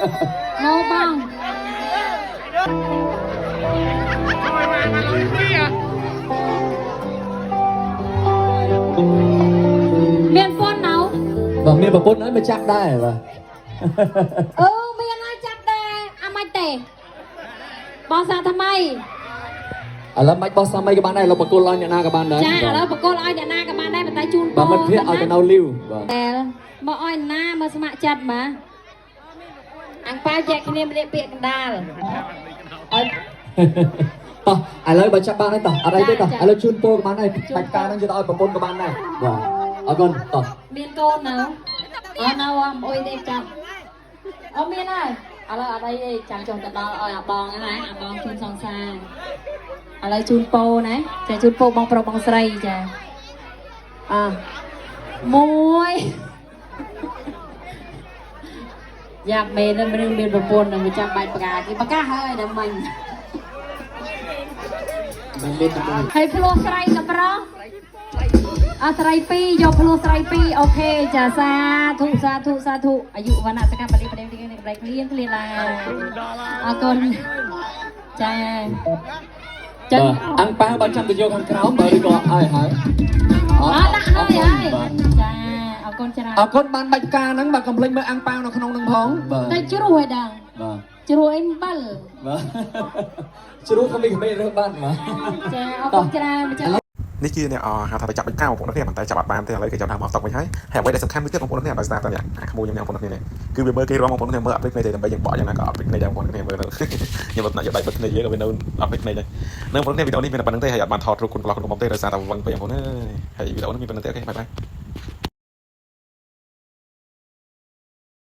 មកបងមានពន្ធនៅ បាទមានប្រពន្ធហើយមកចាប់ដែរបាទ អឺមានហើយចាប់ដែរអាមិនទេបងសាថ្មី ឥឡូវមិនបោះសាមីក៏បានដែរឥឡូវបកគលឲ្យអ្នកណាក៏បានដែរ ចាឥឡូវបកគលឲ្យអ្នកណាក៏បានដែរប៉ុន្តែជូនពរ បាទមិត្តភ័ក្តិឲ្យទៅនៅលីវបាទ តែមកឲ្យណាមកស្ម័គ្រចិត្តបាទអង្ប៉ាវចែកគ្នាម្នាក់ពាក្យកណ្ដាលឲ្យ តោះឥឡូវបើចាប់បានហើយតោះអត់អីទេតោះ ចា ឥឡូវជូនពរក៏បានដែរបាច់ការហ្នឹងយកទៅឲ្យប្រពន្ធក៏បានដែរបាទអរគុណតោះ មានកូននៅអត់នៅអមអុយទេចាំអត់មានហើយឥឡូវអត់អីទេចាំចុះទៅដល់ឲ្យអាបងហ្នឹងណាអាបងជូនសង្សារឥឡូវជូនពោណាចាជូនពោបងប្រុសបងស្រីចាអមួយយ៉ាប់មែននឹងមានប្រពន្ធនឹងចាំបាច់ប្រកាគេប្រកាហើយដល់មិញ មិនមានតែមួយ ហើយភ្លោះស្រីក៏ប្រុសអស្រីពីរយកភ្លោះស្រីពីរអូខេចាសាធុសាធុសាធុអាយុវណ្ណៈសកម្មបលិបដិបដិបដិក្លៀងក្លៀងឡាអរគុណចាចឹង បាទអង្គប៉ាបើចាំទៅយកខាងក្រោមបើឬក៏ឲ្យហើយ អត់ដាក់ហើយហើយ បាទ ចាអរគុណច្រើន អរគុណបានបាច់ការហ្នឹងបាទកុំភ្លេចមើលអង្គប៉ាវនៅក្នុងហ្នឹងផងបាទ តែជ្រោះឲ្យដឹង បាទ ជ្រោះអីអំបិល បាទជ្រូកក៏មានក្មេងរើសបានបាទ ចាអរគុណច្រើនម្ចាស់ នេះជាអ្នកហៅថាទៅចាប់បាច់កៅបងប្អូនគ្នាប៉ុន្តែចាប់អត់បានទេឥឡូវគេចាប់តាមមកស្តុកវិញហើយហើយអ្វីដែលសំខាន់មួយទៀតបងប្អូនគ្នាដោយសារតែនេះអាក្មួយខ្ញុំនេះបងប្អូនគ្នានេះគឺវាមើលគេរំបងប្អូនគ្នាមើលអត់ភ្លេចភ្នែកទេដើម្បីយើងបកយ៉ាងណាក៏អត់ភ្លេចភ្នែកដែរបងប្អូនគ្នាមើលទៅខ្ញុំអត់ណាក់យកដៃបិទភ្នែកយើងក៏វានៅអត់ភ្លេចភ្នែកដែរនៅបងប្អូនគ្នាវីដេអូនេះមានតែប៉ុណ្្នឹងទេហើយអត់បានថតរូបគុណប្លោះគុណកំទេដោយសារតែវឹងពេកបងប្អូនអើយហើយវីដេអូនេះមានប៉ុណ្្នឹងទេអូខេបាយបាយ។